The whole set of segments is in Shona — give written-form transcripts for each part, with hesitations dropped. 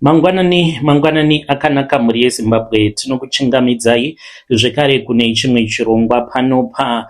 Mangwanani mangwanani akanaka mhuri yeZimbabwe, tinokuchingamidzai zvekare kune chimwe chirongwa pano pa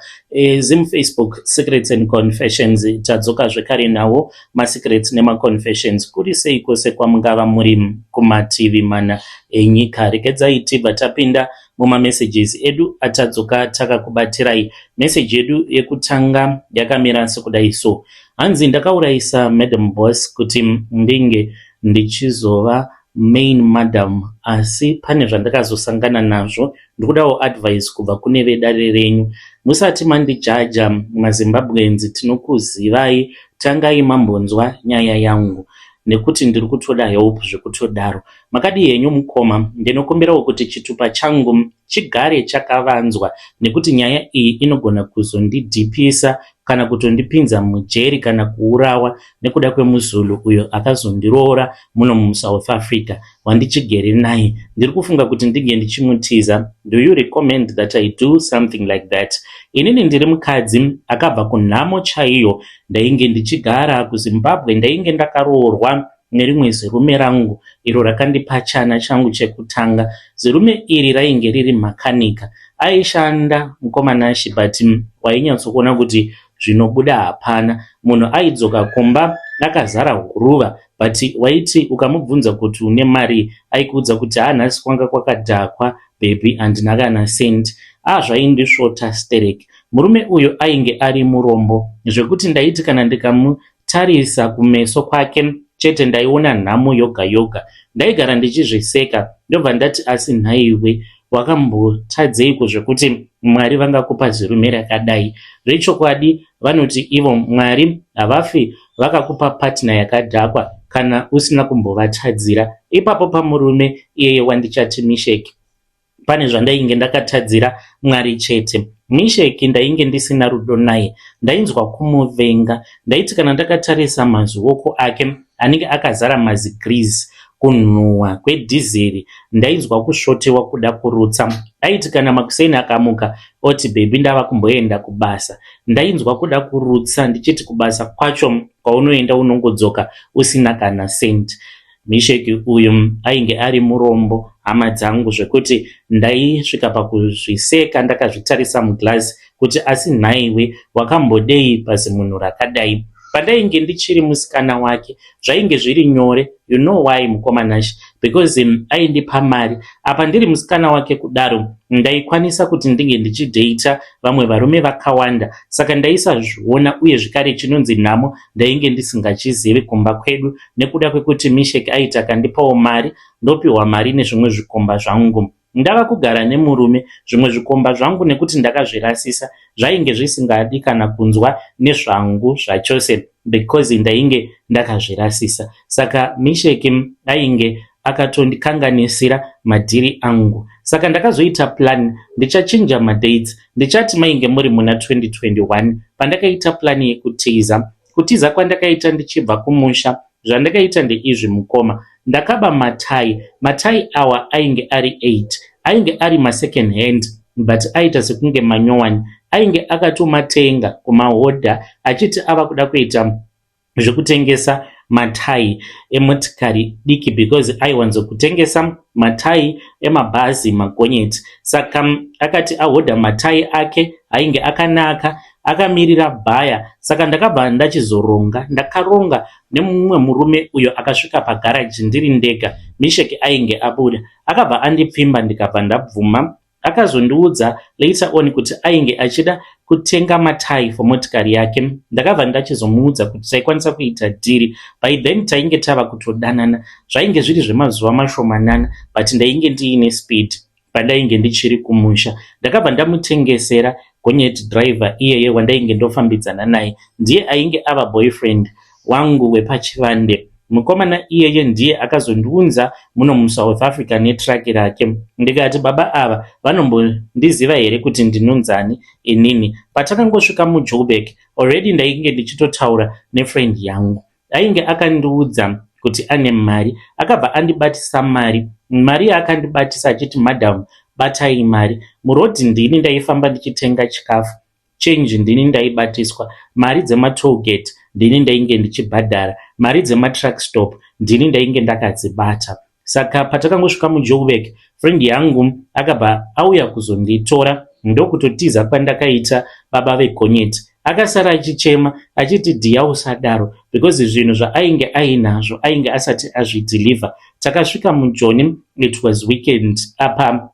Zim Facebook Secrets and Confessions. Tadzoka zvekare nawo masecrets nemaconfessions. Kuri sei kwose kwamungava muri kumativi mana enyika? Regedzai tibva tapinda mumamessages edu atadzoka takakubatirai. Message yedu yekutanga yakamira sekudai so. Hanzi ndakaurayisa Madam Boss kuti ndinge ndichizova main madam, asi pane zvandakazosangana nazvo. Ndikudawo advice kubva kune vedare renyu. Musati mandijaja maZimbabweans, tinokuzivai, tangai mambonzwa nyaya yangu nekuti ndiri kutoda help zvekutodaro. Makadii henyu mukoma? Ndinokumbirawo kuti chitupa changu chigare chakavanzwa nekuti nyaya iyi inogona kuzondidhipisa kana kutondipinza mujeri kana kuurawa nekuda kwemuZulu uyo akazondiroora muno muSouth Africa wandichigere naye. Ndiri kufunga kuti ndinge ndichimutiza. Do you recommend that I do something like that? Inini ndiri mukadzi akabva kunhamo chaiyo. Ndainge ndichigara kuZimbabwe, ndainge ndakaroorwa nerimwe zirume rangu iro rakandipa chana changu chekutanga. Zirume iri rainge riri makanika, aishanda mukomanashi, but wainyatsokuona kuti zvinobuda hapana. Munhu aidzoka kumba akazara huruva, but waiti ukamubvunza kuti une mari, aikuudza kuti hanhasi kwanga kwakadhakwa baby, handina kana cent. Zvaindisvota sterek. Murume uyu ainge ari murombo zvekuti ndaiti kana ndikamutarisa kumeso kwake chete ndaiona nhamo yoga yoga. Ndaigara ndichizviseka, ndobva ndati, asi nhaiwe, wakambotadzeiko zvekuti Mwari vangakupa zirume rakadai? Zvechokwadi vanoti ivo Mwari havafi vakakupa partner yakadhakwa kana usina kumbovatadzira. Ipapo pamurume iyeye wandichati Misheki, pane zvandainge ndakatadzira Mwari chete. Misheki ndainge ndisina rudo naye, ndainzwa kumuvenga. Ndaiti kana ndakatarisa mazioko ake anenge akazara mazigrease, kunhuhwa kwedhizeri, ndainzwa kusvotewa kuda kurutsa. Aiti kana makuseni akamuka oti, "Baby, ndava kumboenda kubasa," ndainzwa kuda kurutsa ndichiti, "Kubasa kwacho kwaunoenda unongodzoka usina kana cent." Misheki uyu ainge ari murombo, hama dzangu, zvekuti ndaisvika pakuzviseka ndakazvitarisa muglass kuti, asi nhaiwe, wakambodei pazimunhu rakadai? Pandainge ndichiri musikana wake zvainge zviri nyore. You know why, mukomanashi? Because aindipa mari. Apa ndiri musikana wake kudaro, ndaikwanisa kuti ndinge ndichidheita vamwe varume vakawanda, saka ndaisazviona. Uye zvekare chinonzi nhamo ndainge ndisingachizivi kumba kwedu nekuda kwekuti Mishek aiti akandipawo mari, ndopiwa mari nezvimwe zvikomba zvangu. Ndava kugara nemurume, zvimwe zvikomba zvangu, nekuti ndakazvirasisa, zvainge zvisingadi kana kunzwa nezvangu zvachose because ndainge ndakazvirasisa. Saka Misheki ainge akatondikanganisira madhiri angu. Saka ndakazoita plan, ndichachinja madates. Ndichati mainge muri muna 2021 pandakaita plan yekutiza. Kutiza kwandakaita ndichibva kumusha, zvandakaita ndeizvi mukoma. Ndakaba matai. Matai awa ainge ari 8, ainge ari masecond hand but aita sekunge manyowani. Ainge akatomatenga kumahodha achiti ava kuda kuita zvekutengesa matai emotikari diki because aiwanzokutengesa matai emabhazi, magonyeti. Saka akati ahodha matai ake ainge akanaka, akamirira bhaya. Saka ndakabva ndachizoronga, ndakaronga nemumwe murume uyo akasvika pagaraji ndiri ndega. Misheki ainge abuda, akabva andipfimba, ndikabva ndabvuma. Akazondiudza later on kuti ainge achida kutenga matai for motikari yake. Ndakabva ndachizomuudza kuti taikwanisa kuita dhiri. By then tainge tava kutodanana, zvainge zviri zvemazuva mashomanana, but ndainge ndiine speed pandainge ndichiri kumusha. Ndakabva ndamutengesera gonyeti. Driver iyeye wandainge ndofambidzana naye ndiye ainge ava boyfriend wangu wepachivande. Mukomana iyeye ndiye akazondiunza muno muSouth Africa netraki rake. Ndikati, baba ava vanombondiziva here kuti ndinonzani inini? Patakangosvika muJoburg, already ndainge ndichitotaura nefriend yangu ainge akandiudza kuti ane mari. Akabva andibatisa mari. Mari yaakandibatisa achiti, "Madam, batai mari." Murodhi ndini ndaifamba ndichitenga chikafu, change ndini ndaibatiswa, mari dzematollgate. ndini ndainge ndichibhadhara. Mari dzematruck stop ndini ndainge ndakadzibata. Saka patakangosvika muJoburg, friend yangu akabva auya kuzonditora ndokutotiza kwandakaita baba vegonyeti. Akasara achichema achiti dhiya usadaro because zvinhu zvaainge ainazvo ainge asati azvideliver. Takasvika muJoni, it was weekend apa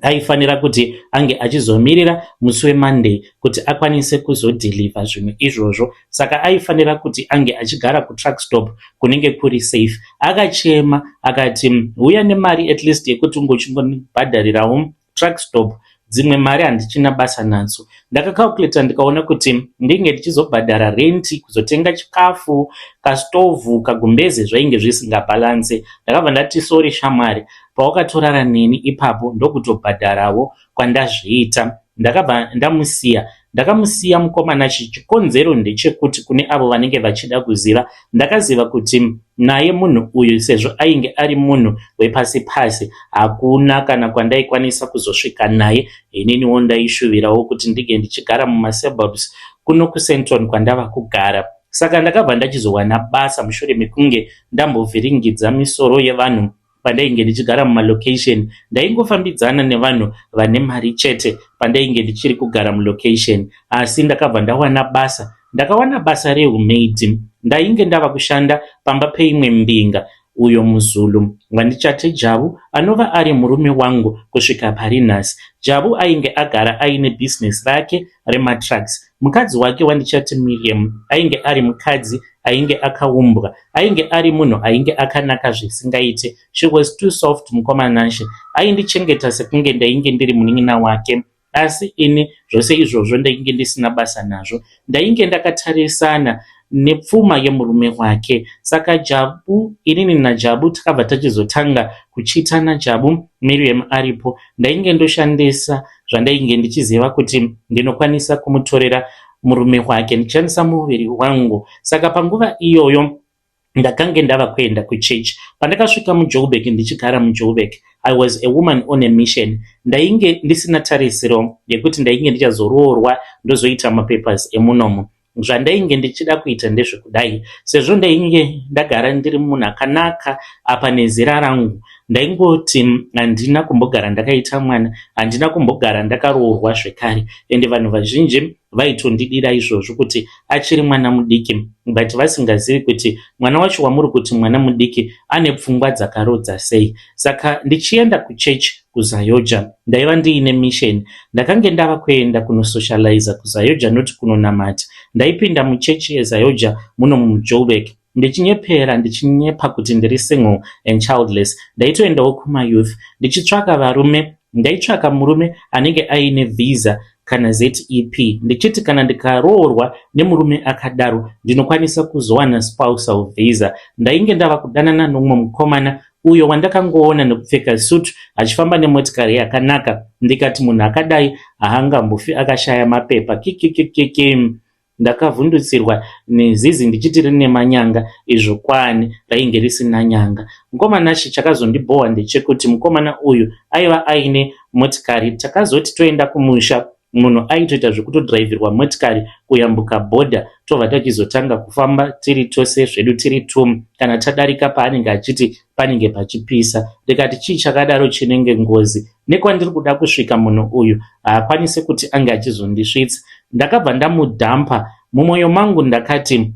aifanira kuti ange achizomirira musi weMonday kuti akwanise kuzodeliver zvinhu izvozvo. Saka aifanira kuti ange achigara kutruck stop kunenge kuri safe. Akachema akati uya nemari at least yekuti unge uchingobhadharirawo truck stop, dzimwe mari handichina basa nadzo. Ndakacalculata ndikaona kuti ndinge ndichizobhadhara renti, kuzotenga chikafu, kastovhu, kagumbeze zvainge zvisingabhalanse. Ndakabva ndati sorry shamwari, pawakatorara neni ipapo ndokutobhadharawo kwandazviita. Ndakabva ndamusiya. Ndakamusiya mukomana. Chikonzero ndechekuti kune avo vanenge vachida kuziva, ndakaziva kuti naye munhu uyu sezvo ainge ari munhu wepasi pasi, hakuna kana kwandaikwanisa kuzosvika naye. Ininiwo ndaishuvirawo kuti ndinge ndichigara mumasuburbs kuno kuSandton kwandava kugara. Saka ndakabva ndachizowana basa mushure mekunge ndambovhiringidza misoro yevanhu pandainge ndichigara mumalocation. Ndaingofambidzana nevanhu vane mari chete pandainge ndichiri kugara mulocation, asi ndakabva ndawana basa. Ndakawana basa rehumaid. Ndainge ndava kushanda pamba peimwe mbinga, uyo muZulu wandichati Jabu, anova ari murume wangu kusvika pari nhasi. Jabu ainge agara aine bhizinesi rake rematrucks. Mukadzi wake wandichati Miriam ainge ari mukadzi ainge akaumbwa, ainge ari munhu ainge akanaka zvisingaite. She was too soft mukomana Nashe. Aindichengeta sekunge ndainge ndiri munin'ina wake, asi ini zvose izvozvo ndainge ndisina basa nazvo. Ndainge ndakatarisana nepfuma yemurume wake. Saka Jabu, inini naJabu takabva tachizotanga kuchitana. Jabu Miriam aripo, ndainge ndoshandisa zvandainge ndichiziva kuti ndinokwanisa kumutorera murume wake ndichishandisa muviri wangu. Saka panguva iyoyo ndakange ndava kuenda kuchechi. Pandakasvika muJoburg, ndichigara muJoburg, I was a woman on a mission. Ndainge ndisina tarisiro yekuti ndainge ndichazoroorwa ndozoita mapapers emunomu. Zvandainge ndichida kuita ndezvekudai, sezvo ndainge ndagara ndiri munhu akanaka apa nezera rangu, ndaingoti handina kumbogara ndakaita mwana, handina kumbogara ndakaroorwa zvekare, ende vanhu vazhinji vaitondidira izvozvo kuti achiri mwana mudiki, but vasingazivi kuti mwana wacho wamuri kuti mwana mudiki ane pfungwa dzakarodza sei. Saka ndichienda kuchechi kuZAOGA, ndaiva ndiine mission. Ndakange ndava kuenda kunosocializa kuZAOGA, noti kunonamata. Ndaipinda muchechi yeZAOGA muno muJoburg ndichinyepera, ndichinyepa kuti ndiri single and childless. Ndaitoendawo kumayouth ndichitsvaka varume. Ndaitsvaka murume anenge aine visa kana ZEP, ndichiti kana ndikaroorwa nemurume akadaro ndinokwanisa kuzowana spousal visa. Ndainge ndava kudanana nomumwe mukomana uyo wandakangoona nekupfeka suit achifamba nemotikari yakanaka, ndikati munhu akadai haangambofi akashaya mapepa. Kikikikiki, ndakavhundutsirwa nezizi ndichiti rine manyanga, izvo kwani rainge risina nyanga. Mukomana, chakazondibhohwa ndechekuti mukomana uyu aiva aine motikari. Takazoti toenda kumusha, munhu aitoita zvekutodhiraivhirwa motikari kuyambuka bhodha, tobva tachizotanga kufamba tiri tose zvedu tiri two. Kana tadarika paanenge achiti panenge pachipisa, ndikati chii chakadaro chinenge ngozi? Nekwandiri kuda kusvika munhu uyu haakwanisi kuti ange achizondisvitsa. Ndakabva ndamudhampa. Mumwoyo mangu ndakati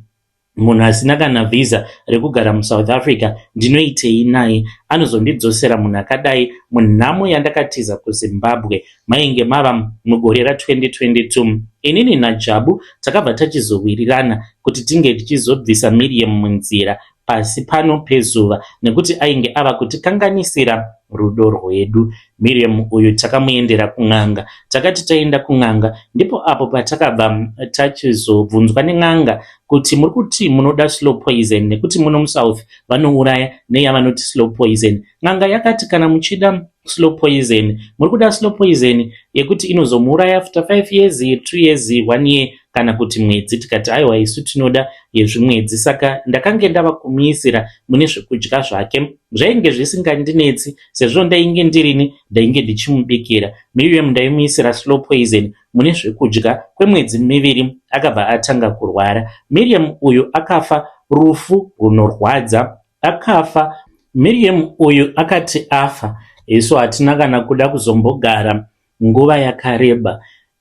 munhu asina kana vhisa rekugara muSouth Africa ndinoitei naye? Anozondidzosera munhu akadai munhamo yandakatiza kuZimbabwe. Mainge mava mugore ra2022. Inini naJabu takabva tachizowirirana kuti tinge tichizobvisa Miriam munzira pasi pano pezuva, nekuti ainge ava kutikanganisira rudo rwedu. Miriam uyu takamuendera kun'anga. Takati taenda kun'anga, ndipo apo patakabva tachizobvunzwa nen'anga kuti muri kuti munoda slow poison, nekuti muno muSouth vanouraya neyavanoti slow poison. N'anga yakati kana muchida slow poison, muri kuda slow poison yekuti inozomuuraya after 5 years, 2 years, 1 year. kana kuti mwedzi. Tikati aiwa, isu tinoda yezvimwedzi. Saka ndakange ndava kumuisira mune zvekudya zvake. Zvainge zvisingandinetsi sezvo ndainge ndirini ndainge ndichimubikira. Miriam ndaimuisira slow poison mune zvekudya kwemwedzi miviri, akabva atanga kurwara. Miriam uyu akafa rufu runorwadza. Akafa. Miriam uyu akati afa, isu hatina kana kuda kuzombogara nguva yakareba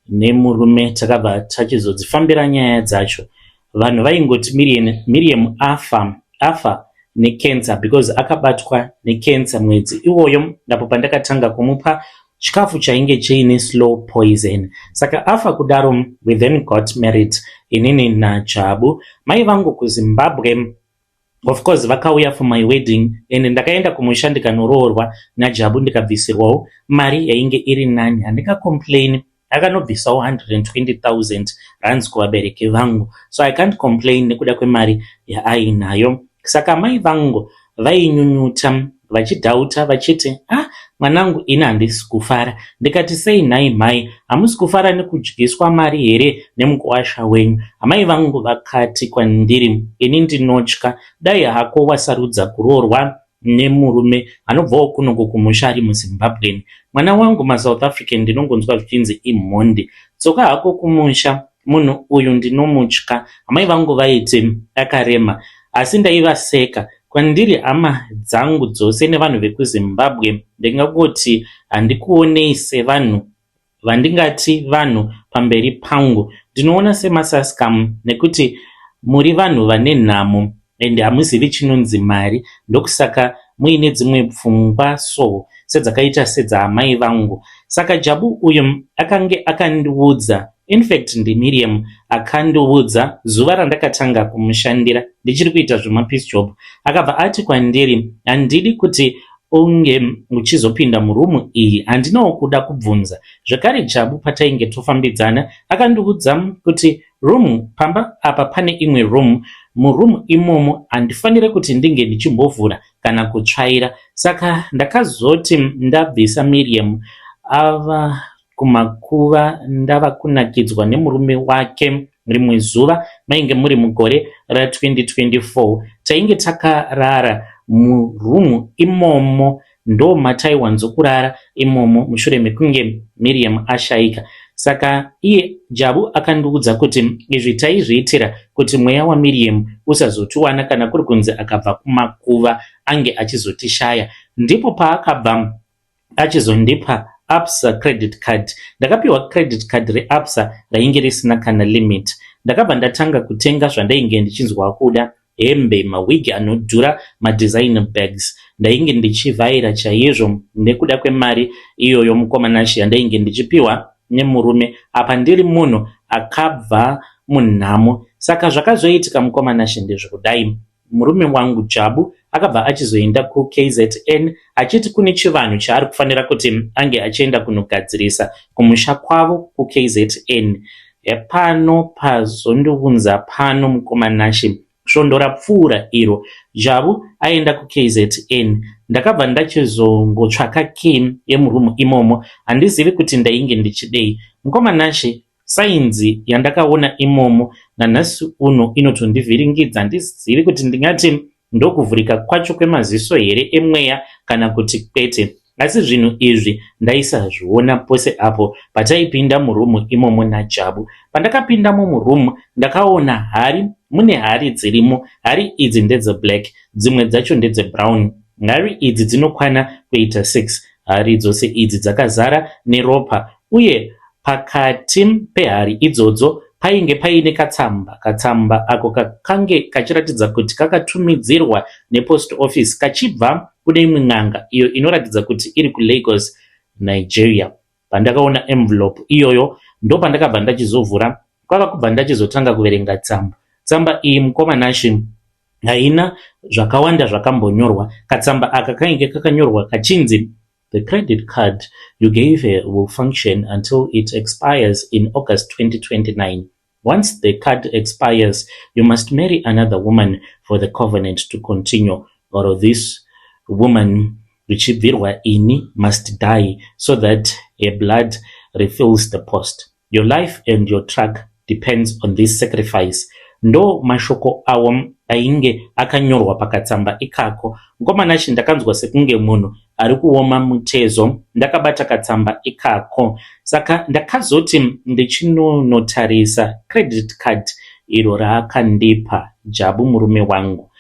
nemurume, takabva tachizodzifambira nyaya dzacho. Vanhu vaingoti Miriam afa, afa necancer, because akabatwa necancer mwedzi iwoyo apo pandakatanga kumupa chikafu chainge chiine slow poison. Saka afa kudaro, we then got married, inini naJabu. Mai vangu kuZimbabwe, of course, vakauya for my wedding and ndakaenda kumusha ndikanoroorwa naJabu, ndikabvisirwawo mari yainge iri nani. Handingacomplain, akanobvisawo 120 000 rands kuvabereki vangu, so I can't complain nekuda kwemari yaainayo. Saka mai vangu vainyunyuta vachidoubta vachiti, "Ah, mwanangu, ini handisi kufara." Ndikati, "Sei nhai mhai? Hamusi kufara nekudyiswa mari here nemukuwasha wenyu?" Amai vangu vakati kwandiri, "Ini ndinotya. Dai hako wasarudza kuroorwa nemurume anobvawo kunoku kumusha ari muZimbabwe. Mwana wangu, maSouth African ndinongonzwa zvichinzi imhondi. Tsoka hako kumusha, munhu uyu ndinomutya." Amai vangu vaiti akarema, asi ndaivaseka. Kwandiri hama dzangu dzose nevanhu vekuZimbabwe, ndingangoti handikuonei sevanhu vandingati vanhu pamberi pangu. Ndinoona semasaskamu nekuti muri vanhu vane nhamo ende hamuzivi chinonzi mari, ndokusaka muine dzimwe pfungwa so sedzakaita sedzaamai vangu. Saka Jabu uyu akange akandiudza, infact ndiMiriam akandiudza zuva randakatanga kumushandira ndichiri kuita zvemapiece job. Akabva ati kwandiri, "Handidi kuti unge uchizopinda murumu iyi." Handinawo kuda kubvunza zvekare. Jabu patainge tofambidzana akandiudza kuti room pamba apa pane imwe room, muroom imomo handifaniri kuti ndinge ndichimbovhura kana kutsvaira. Saka ndakazoti ndabvisa Miriam ava kumakuva, ndava kunakidzwa nemurume wake. Rimwe zuva, mainge muri mugore ra2024, tainge takarara murumu imomo, ndo mataiwanzokurara imomo mushure mekunge Miriam ashayika. Saka iye Jabu akandiudza kuti izvi taizviitira kuti mweya waMiriam usazotiwana kana kuri kunzi akabva kumakuva ange achizotishaya. Ndipo paakabva achizondipa Absa credit card. Ndakapiwa credit card reAbsa rainge risina kana limit. Ndakabva ndatanga kutenga zvandainge ndichinzwa kuda: hembe, mawigi anodhura, madesigner bags. Ndainge ndichivhaira chaizvo nekuda kwemari iyoyo, mukoma Nashe, yandainge ndichipiwa nemurume. Apa ndiri munhu akabva munhamo. Saka zvakazoitika, mukoma Nashe, ndezvekudai: murume wangu Jabu akabva achizoenda kuKZN achiti kune chivanhu chaari kufanira kuti ange achienda kunogadzirisa kumusha kwavo kuKZN. Pano pazondiunza pano, mukoma Nashe, svondo rapfuura iro Jabu aenda kuKZN, ndakabva ndachizongotsvaka key yemurumu imomo. Handizivi kuti ndainge ndichidei, mukoma Nashe. Sainzi yandakaona imomo nanhasi uno inotondivhiringidza. Handizivi kuti ndingati ndokuvhurika kwacho kwemaziso here emweya kana kuti kwete, asi zvinhu izvi ndaisazviona pose apo pataipinda murumu imomo naJabu. Pandakapindamo murumu, ndakaona hari, mune hari dzirimo. Hari idzi ndedzeblack, dzimwe dzacho ndedzebrown. Hari idzi dzinokwana kuita 6. Hari dzose idzi dzakazara neropa, uye pakati pehari idzodzo painge paine katsamba. Katsamba ako kakange kachiratidza kuti kakatumidzirwa nepost office kachibva kune imwe n'anga iyo inoratidza kuti iri kuLagos, Nigeria. Pandakaona envelope iyoyo, ndopandakabva ndachizovhura, kwava kubva ndachizotanga kuverenga tsamba. Tsamba iyi, mukoma Nashe, haina zvakawanda zvakambonyorwa. Katsamba aka kainge kakanyorwa kachinzi, "The credit card you gave her will function until it expires in August 2029. Once the card expires, you must marry another woman for the covenant to continue, or this woman, richibvirwa ini, must die so that her blood refills the post. Your life and your truck." depends on this sacrifice. Ndo mashoko awo ainge akanyorwa pakatsamba ikako. Mukoma Nashe, ndakanzwa sekunge munhu ari kuoma mutezo ndakabata katsamba ikako. Saka ndakazoti ndichinonotarisa credit card iro raakandipa Jabu murume wangu.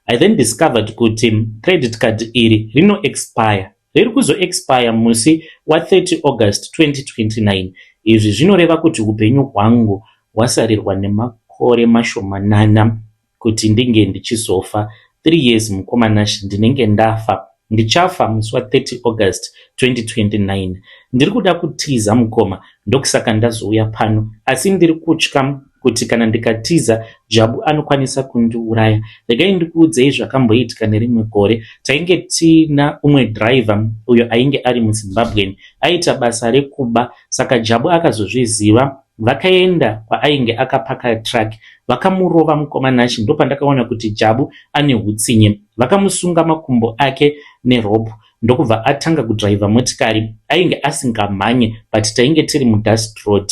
I then discovered kuti credit card iri rino expire. Riri kuzo expire musi wa30 August 2029. Izvi zvinoreva kuti upenyu hwangu hwasarirwa nemakore mashomanana kuti ndinge ndichizofa. 3 years, mukoma Nashe, ndinenge ndafa. Ndichafa musi wa30 August 2029. Ndiri kuda kutiza, mukoma, ndokusaka ndazouya pano, asi ndiri kutya kuti kana ndikatiza Jabu anokwanisa kundiuraya. Regai ndikuudzei zvakamboitika nerimwe gore. Tainge tiina umwe dhiraivha uyo ainge ari muZimbabwean, aiita basa rekuba. Saka Jabu akazozviziva, vakaenda kwaainge akapaka truck, vakamurova, mukoma Nashe. Ndopandakaona kuti Jabu ane utsinye. Vakamusunga makumbo ake nerope, ndokubva atanga kudhiraivha motikari. Ainge asingamhanye, but tainge tiri mudust road.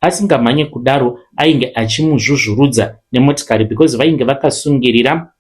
Asingamhanye kudaro, ainge achimuzvuzvurudza nemotikari because vainge vakasungirira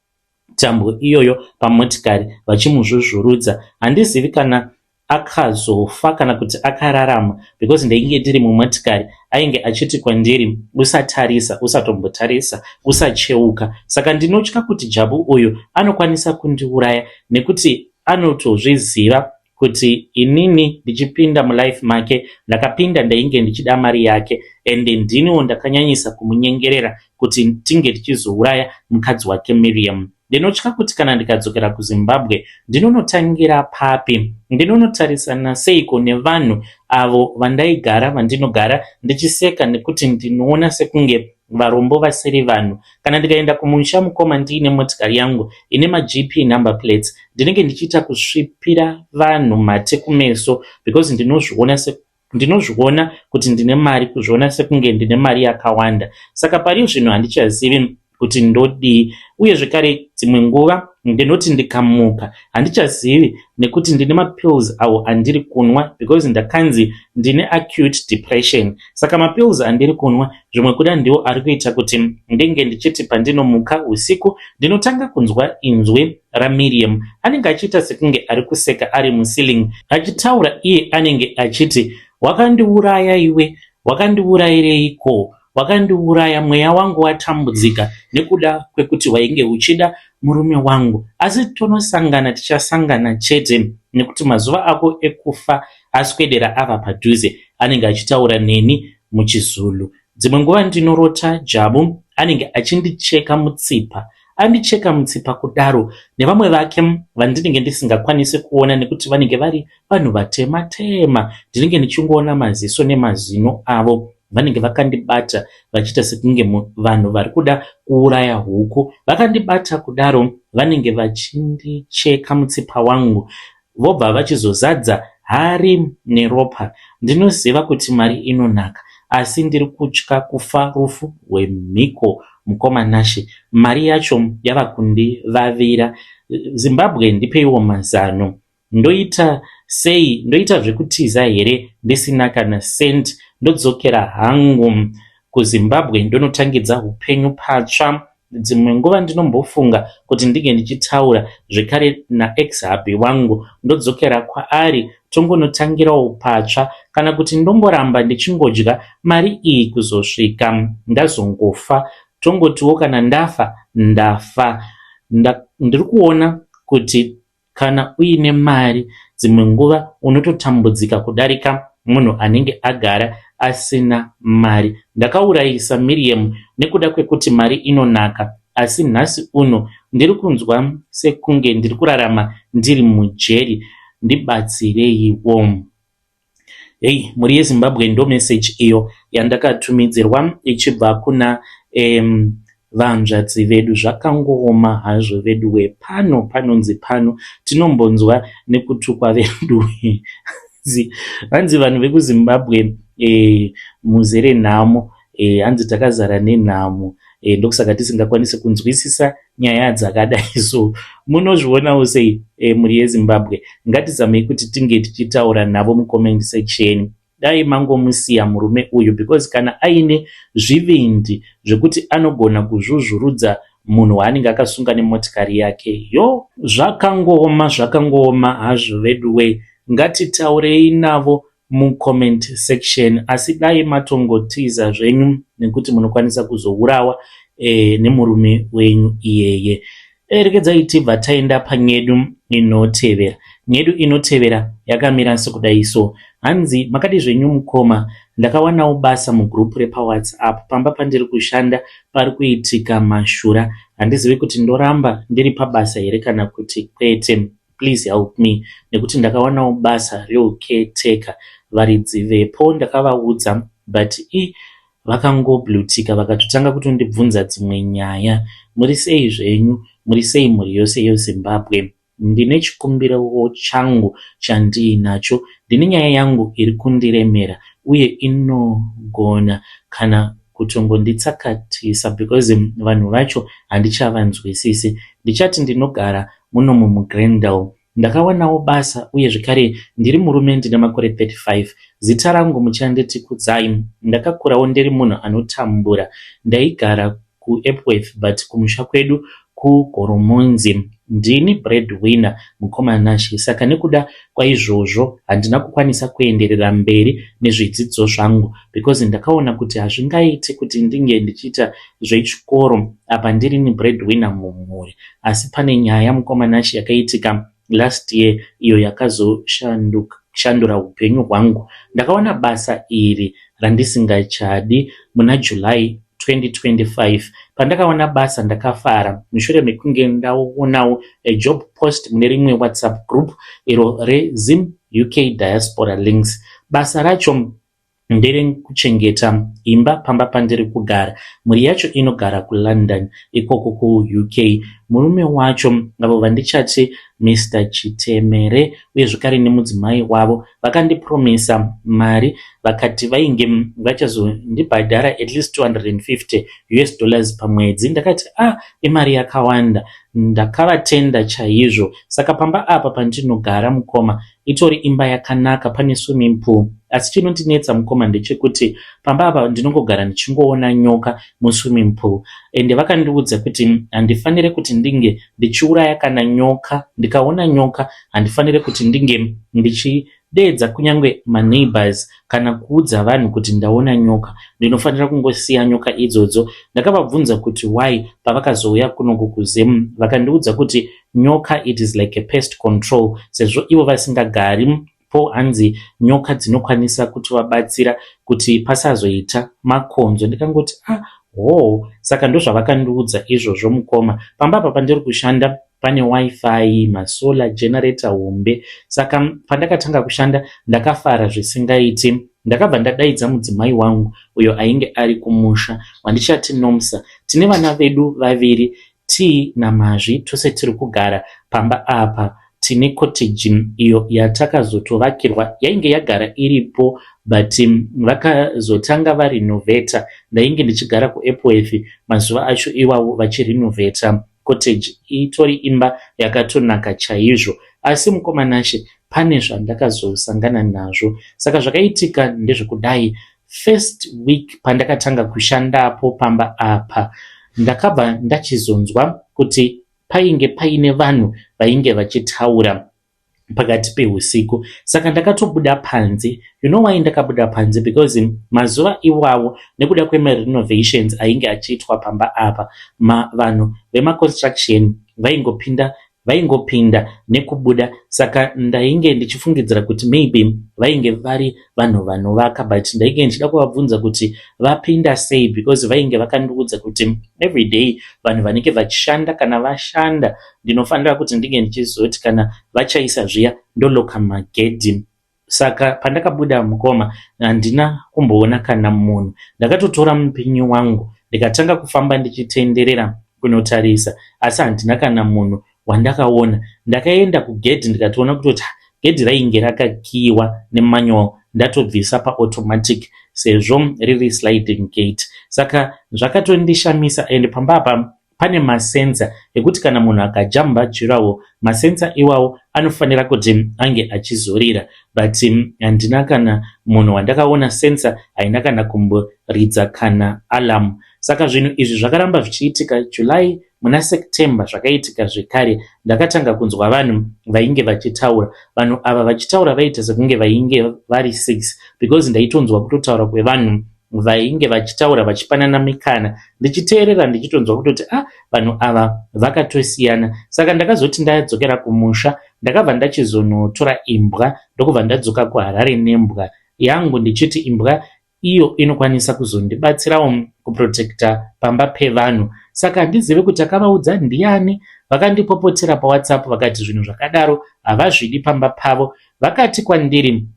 tambo iyoyo pamotikari vachimuzvuzvurudza. Handizivi kana akazofa kana kuti akararama because ndainge ndiri mumotikari. Ainge achiti kwandiri, "Usatarisa, usatombotarisa, usacheuka." Saka ndinotya kuti Jabu uyu anokwanisa kundiuraya nekuti anotozviziva kuti inini ndichipinda mulife make, ndakapinda ndainge ndichida mari yake, ende ndiniwo ndakanyanyisa kumunyengerera kuti tinge tichizouraya mukadzi wake Miriam. Ndinotya kuti kana ndikadzokera kuZimbabwe ndinonotangira papi? Ndinonotarisana seiko nevanhu avo vandaigara, vandinogara ndichiseka, nekuti ndinoona sekunge varombo vasiri vanhu? Kana ndikaenda kumusha, mukoma, ndiine motikari yangu ine maGP number plates, ndinenge ndichiita kusvipira vanhu mate kumeso because ndinozviona kuti ndine mari, kuzviona sekunge ndine mari yakawanda. Saka pari zvino handichazivi kuti ndodii. Uye zvekare dzimwe nguva ndinoti ndikamuka handichazivi nekuti ndine mapills awo andiri kunwa because ndakanzi ndine acute depression. Saka mapills andiri kunwa zvimwe kuda ndiwo ari kuita kuti ndinge ndichiti pandinomuka usiku ndinotanga kunzwa inzwi raMiriam. Anenge achiita sekunge ari kuseka ari muceiling achitaura. Iye anenge achiti, "Wakandiuraya iwe, wakandiurayireiko? Wakandiuraya, mweya wangu watambudzika nekuda kwekuti wainge uchida murume wangu. Asi tonosangana, tichasangana chete nekuti mazuva ako ekufa aswedera, ava padhuze." Anenge achitaura neni muchiZulu. Dzimwe nguva ndinorota Jabu anenge achindicheka mutsipa. Andicheka mutsipa kudaro nevamwe vake vandinenge ndisingakwanisi kuona nekuti vanenge vari vanhu vatema tema. Ndinenge ndichingoona maziso nemazino avo. Vanenge vakandibata vachiita sekunge vanhu vari kuda kuuraya huku. Vakandibata kudaro, vanenge vachindicheka mutsipa wangu, vobva vachizozadza hari neropa. Ndinoziva kuti mari inonaka, asi ndiri kutya kufa rufu rwemhiko, mukoma Nashe. Mari yacho yava kundivavira. Zimbabwe, ndipeiwo mazano. Ndoita sei? Ndoita zvekutiza here ndisina kana cent? Ndodzokera hangu kuZimbabwe ndonotangidza upenyu patsva? Dzimwe nguva ndinombofunga kuti ndinge ndichitaura zvekare naex hubby wangu, ndodzokera kwaari tongonotangirawo patsva, kana kuti ndongoramba ndichingodya mari iyi kuzosvika ndazongofa, tongotiwo kana ndafa ndafa. Ndiri kuona kuti kana uine mari dzimwe nguva unototambudzika kudarika munhu anenge agara asina mari. Ndakaurayisa Miriam nekuda kwekuti mari inonaka, asi nhasi uno ndiri kunzwa sekunge ndiri kurarama ndiri mujeri. Ndibatsireiwo. Hei, mhuri yeZimbabwe, ndo meseji iyo yandakatumidzirwa ichibva kuna vanzvadzi vedu. Zvakangooma hazvo veduwe. Pano panonzi pano tinombonzwa nekutukwa veduwe. Hanzi vanhu vekuZimbabwe muzere nhamo, hanzi takazara nenhamo, ndokusaka tisingakwanisi kunzwisisa nyaya dzakadai. So munozvionawo sei, mhuri yeZimbabwe? Ngatizamei kuti tinge tichitaura navo mucomment section. Dai mangomusiya murume uyu because kana aine zvivindi zvekuti anogona kuzvuzvurudza munhu waanenge akasunga nemotikari yake, yo, zvakangooma, zvakangooma hazvo veduwe. Ngatitaurei navo mucomment section, asi dai matongotiza zvenyu nekuti munokwanisa kuzourawa nemurume wenyu iyeye. Regedzai tibva taenda panyedu inotevera. Nyedu inotevera yakamira sekudai so. Hanzi, "Makadi zvenyu mukoma? Ndakawanawo basa mugroup repaWhatsApp. Pamba pandiri kushanda pari kuitika mashura. Handizivi kuti ndoramba ndiri pabasa here kana kuti kwete. Please help me nekuti ndakawanawo basa reucaretaker. Varidzi vepo ndakavaudza, but i vakangoblutika, vakatotanga kutondibvunza dzimwe nyaya. Muri sei zvenyu? Muri sei mhuri yose yeZimbabwe? Ndine chikumbiro changu chandiinacho. Ndine nyaya yangu iri kundiremera uye inogona kana kutongonditsakatisa because vanhu vacho handichavanzwisisi. Ndichati ndinogara munomu muGlendale. Ndakawanawo basa uye zvekare ndiri murume, ndine makore 35. Zita rangu muchanditi Kudzai. Ndakakurawo ndiri munhu anotambura. Ndaigara kuEpworth, but kumusha kwedu kuGoromonzi. Ndini breadwinner, mukoma Nashe, saka nekuda kwaizvozvo handina kukwanisa kuenderera mberi nezvidzidzo zvangu because ndakaona kuti hazvingaiti kuti ndinge ndichiita zvechikoro apa ndirini breadwinner mumhuri. Asi pane nyaya, mukoma Nashe, yakaitika last year iyo yakazoshandura upenyu hwangu. Ndakawana basa iri randisingachadi muna July 2025. Pandakawana basa ndakafara mushure mekunge ndaonawo ajob post mune rimwe WhatsApp group iro reZim UK Diaspora Links. Basa racho nderekuchengeta imba pamba pandiri kugara. Mhuri yacho inogara kuLondon ikoko kuUK. Murume wacho, avo vandichati Mr Chitemere, uye zvekare nemudzimai wavo, vakandipromisa mari, vakati vainge vachazondibhadhara at least US$250 pamwedzi. Ndakati, 'Ah, imari yakawanda.' Ndakavatenda chaizvo. Saka pamba apa pandinogara, mukoma, itori imba yakanaka, pane swimming pool. Asi chinondinetsa, mukoma, ndechekuti pamba apa ndinongogara ndichingoona nyoka muswimming pool, ende vakandiudza kuti handifaniri kuti ndinge ndichiuraya kana nyoka. Ndikaona nyoka handifaniri kuti ndinge ndichideedza kunyange maneighbors kana kuudza vanhu kuti ndaona nyoka. Ndinofanira kungosiya nyoka idzodzo. Ndakavabvunza kuti why pavakazouya kunoku kuZim. Vakandiudza kuti nyoka, it is like a pest control, sezvo ivo vasingagari po, hanzi nyoka dzinokwanisa kutovabatsira kuti pasazoita makonzo. Ndikangoti, 'Ah, hoo.' Saka ndozvavakandiudza izvozvo, mukoma. Pamba apa pandiri kushanda pane WiFi, masolar generator hombe. Saka pandakatanga kushanda ndakafara zvisingaiti. Ndakabva ndadaidza mudzimai wangu uyo ainge ari kumusha, wandichati Nomsa. Tine vana vedu vaviri, T naMazvi. Tose tiri kugara pamba apa. Tine cottage iyo yatakazotovakirwa, yainge yagara iripo, but vakazotanga varenovheta. Ndainge ndichigara kuEpworth mazuva acho iwawo vachirenovheta cottage. Itori imba yakatonaka chaizvo. Asi mukoma Nashe, pane zvandakazosangana nazvo. Saka zvakaitika ndezvekudai: first week pandakatanga kushandapo pamba apa, ndakabva ndachizonzwa kuti painge paine vanhu vainge vachitaura pakati peusiku. Saka ndakatobuda panze. You know why ndakabuda panze? Because mazuva iwawo, nekuda kwemarenovations ainge achiitwa pamba apa, vanhu vemaconstruction vaingopinda nekubuda. Saka ndainge ndichifungidzira kuti maybe vainge vari vanhu vanovaka, but ndainge ndichida kuvabvunza kuti vapinda sei, because vainge vakandiudza kuti everyday vanhu vanenge vachishanda, kana vashanda, ndinofanira kuti ndinge ndichizoti kana vachaisa zviya ndoloka magedhi. Saka pandakabuda, mukoma, handina kumboona kana munhu. Ndakatotora mupinyi wangu, ndikatanga kufamba ndichitenderera kunotarisa, asi handina kana munhu wandakaona. Ndakaenda kugedhi, ndikatoona kutoti gedhi rainge rakakiyiwa nemanual, ndatobvisa paautomatic sezvo riri sliding gate. Saka zvakatondishamisa. Ende pamba apa Pane masensor ekuti kana munhu akajamba durawall, masensor iwawo anofanira kuti ange achizorira, but handina kana munhu wandakaona. Sensor haina kana kumboridza kana alarm. Saka zvinhu izvi zvakaramba zvichiitika July. Muna September zvakaitika zvekare. Ndakatanga kunzwa vanhu vainge vachitaura. Vanhu ava vachitaura vaita sekunge vainge vari six, because ndaitonzwa kutotaura kwevanhu vainge vachitaura vachipanana mikana. Ndichiteerera, ndichitonzwa kutoti, "A ah, vanhu ava vakatosiyana." Saka ndakazoti ndadzokera kumusha, ndakabva ndachizonotora imbwa, ndokubva ndadzoka kuHarare nembwa yangu, ndichiti imbwa iyo inokwanisa kuzondibatsirawo kuprotecta pamba pevanhu. Saka handizivi kuti akavaudza ndiani. Vakandipopotera paWhatsApp, vakati zvinhu zvakadaro havazvidi pamba pavo. Vakati kwandiri,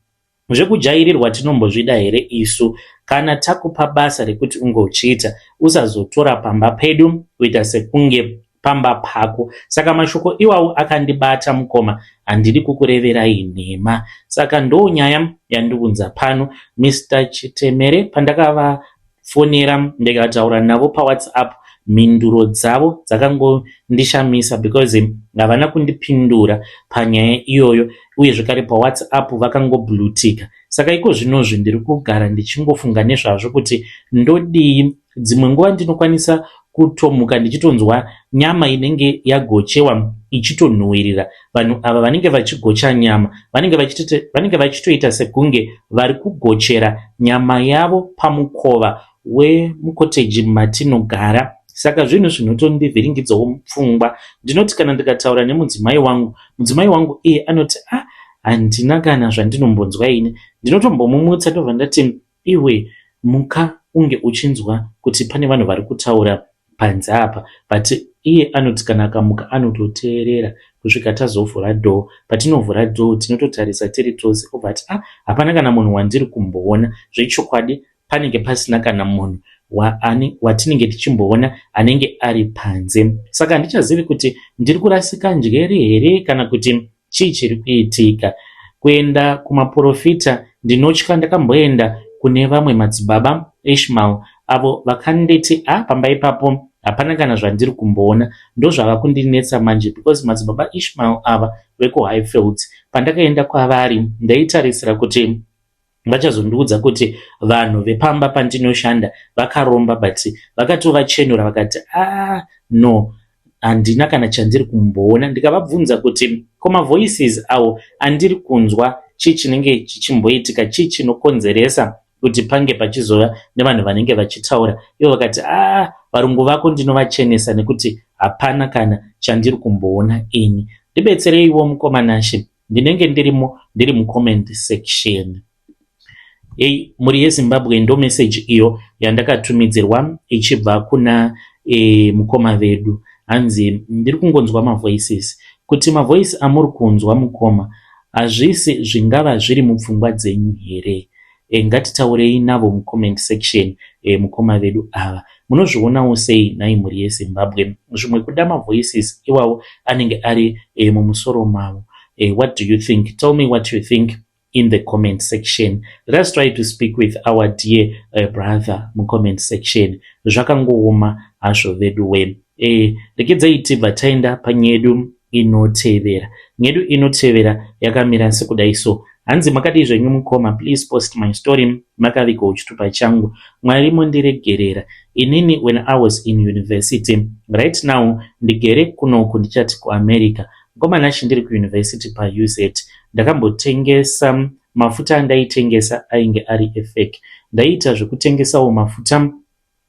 "Zvekujairirwa tinombozvida here isu? Kana takupa basa rekuti unge uchiita, usazotora pamba pedu kuita sekunge pamba pako." Saka mashoko iwawo akandibata, mukoma, handidi kukureverai nhema. Saka ndo nyaya yandiunza pano. Mr Chitemere, pandakavafonera ndikataura navo paWhatsApp, mhinduro dzavo dzakangondishamisa, because havana kundipindura panyaya iyoyo, uye zvekare paWhatsApp vakangoblutika. Saka iko zvinozvi ndiri kugara ndichingofunga nezvazvo kuti ndodii. Dzimwe nguva ndinokwanisa kutomuka ndichitonzwa nyama inenge yagochewa ichitonhuhwirira. Vanhu ava vanenge vachigocha nyama vanenge vachitoita sekunge vari kugochera nyama yavo pamukova wemucottage matinogara. Saka zvinhu zvinotondivhiringidzawo mupfungwa. Ndinoti kana ndikataura nemudzimai wangu, mudzimai wangu iye anoti, "A ah, handina kana zvandinombonzwa ini." Ndinotombomumutsa, ndobva ndati, "Iwe, muka unge uchinzwa kuti pane vanhu vari kutaura panze apa." But iye anoti kana akamuka anototeerera kusvika tazovhura door. Patinovhura door, tinototarisa tiri tose, obva ati, "Ah, hapana kana munhu wandiri kumboona." Zvechokwadi panenge pasina kana munhu watinenge tichimboona anenge ari panze. Saka handichazivi kuti ndiri kurasika njere here kana kuti chii chiri kuitika. Kuenda kumaprofita ndinotya. Ndakamboenda kune vamwe madzibaba Ishmael avo vakanditi, "A ah, pamba ipapo hapana kana zvandiri kumboona." Ndozvava kundinetsa manje, because madzibaba Ishmael ava vekuHighfields, pandakaenda kwavari ndaitarisira kuti vachazondiudza kuti vanhu vepamba pandinoshanda vakaromba, but vakatovachenura, vakati, "A ah, no, handina kana chandiri kumboona." Ndikavabvunza kuti, "Ko mavoices awo andiri kunzwa, chii chinenge chichimboitika? Chii chinokonzeresa kuti pange pachizova nevanhu vanenge vachitaura?" Ivo vakati, "A ah, varungu vako ndinovachenesa nekuti hapana kana chandiri kumboona ini." Ndibetsereiwo, mukoma Nashe. Ndinenge ndirimo, ndiri mucomment section. Ei, mhuri yeZimbabwe, ndo meseji iyo yandakatumidzirwa ichibva kuna mukoma vedu. Hanzi, "Ndiri kungonzwa mavoices." Kuti mavoice amuri kunzwa, mukoma, hazvisi zvingava zviri mupfungwa dzenyu here? Ngatitaurei navo mucomment section. Mukoma vedu ava, munozvionawo sei nhai, mhuri yeZimbabwe? Zvimwe kuda mavoices iwawo anenge ari mumusoro mavo. What do you think? Tell me what you think in the comment section. Let us try to speak with our dear brother mucomment section. Zvakangooma hazvo vedu we. Regedzai tibva taenda panyedu inotevera. Nyedu inotevera yakamira sekudai so. Hanzi, "Makadii zvenyu mukoma? Please post my story. Makavigawo chitupa changu. Mwari mondiregerera. Inini, when I was in university, right now ndigere kunoku, ndichati kuAmerica, mukoma Nashe, ndiri kuuniversity paUZ. Ndakambotengesa mafuta andaitengesa ainge ari efake. Ndaiita zvekutengesawo mafuta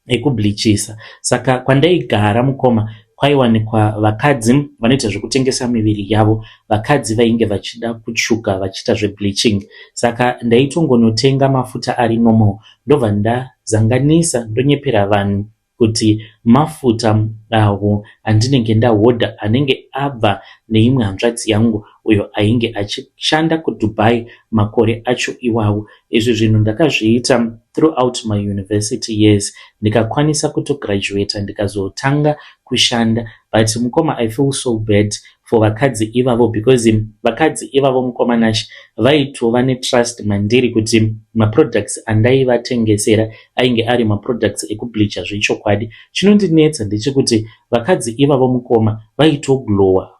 ekubleachisa. Saka kwandaigara, mukoma, kwaiwanikwa vakadzi vanoita zvekutengesa miviri yavo, vakadzi vainge vachida kutsvuka vachiita zvebleaching. Saka ndaitongonotenga mafuta ari normal, ndobva ndazanganisa, ndonyepera vanhu kuti mafuta awo andinenge ndahodha anenge abva neimwe hanzvadzi yangu uyo ainge achishanda kuDubai makore acho iwawo. Izvi zvinhu ndakazviita throughout my university years, ndikakwanisa kutograduata, ndikazotanga kushanda. But mukoma, I feel so bad for vakadzi ivavo, because vakadzi ivavo, mukoma Nash, vaitova netrust mandiri kuti maproducts andaivatengesera ainge ari maproducts ekubleacha zvechokwadi. Chinondinetsa ndechekuti vakadzi ivavo, mukoma, vaitoglowa,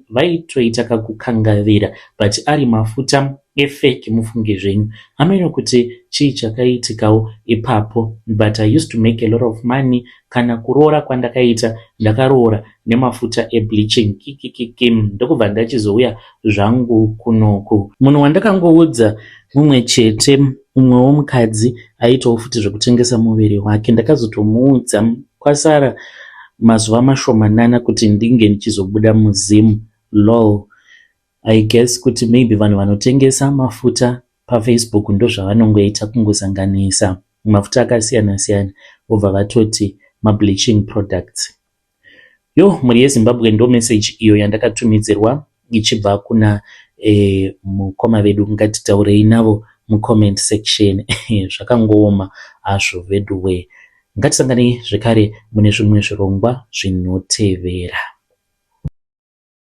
vaitoita kakukangavira, but ari mafuta efake. Mufunge zvenyu, hameno kuti chii chakaitikawo ipapo, but I used to make a lot of money. Kana kuroora kwandakaita, ndakaroora nemafuta ebleaching, kikikiki. Ndokubva ndachizouya zvangu kunoku. Munhu wandakangoudza mumwe chete, umwewo mukadzi aitawo futi zvekutengesa muviri wake. Ndakazotomuudza kwasara mazuva mashomanana kuti ndinge ndichizobuda muZim. Lol, I guess kuti maybe vanhu vanotengesa mafuta paFacebook ndozvavanongoita, kungosanganisa mafuta akasiyana-siyana vobva vatoti mableaching products. Yo, mhuri yeZimbabwe, ndo meseji iyo yandakatumidzirwa ichibva kuna mukoma vedu. Ngatitaurei navo mucomment section. Zvakangooma hazvo veduwe. Ngatisanganei zvekare mune zvimwe zvirongwa zvinotevera.